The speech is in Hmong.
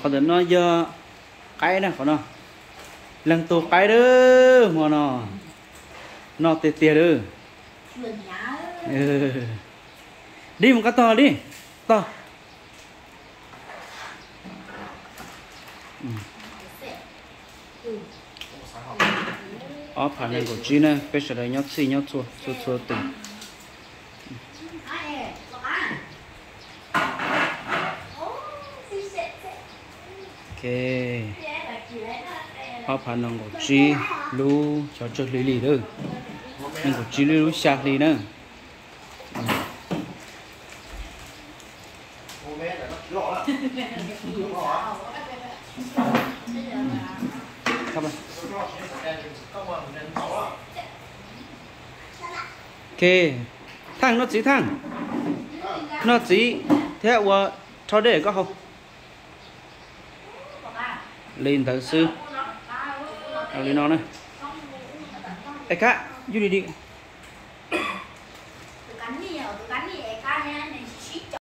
Qhov ntawm no yog qaib na, qhov no. Leej twg qaib lawm hmo no, noj tiag tiag lawm. Dib mus qab tog dib, tog. Ob phav nees nkaum tsib na, peb sawv daws nyob txhij nyob txhua txhua txhua tus. Ok, ob phav nees nkaum tsib lub xyov tsawg hli li lawm. Nees nkaum tsib lub xya hli na. Ok, Thaj, noj txiv Thaj, noj txiv thiab ua rho dej koj haus. Li ntawd xwb. Li no na. Es kab, yug li li.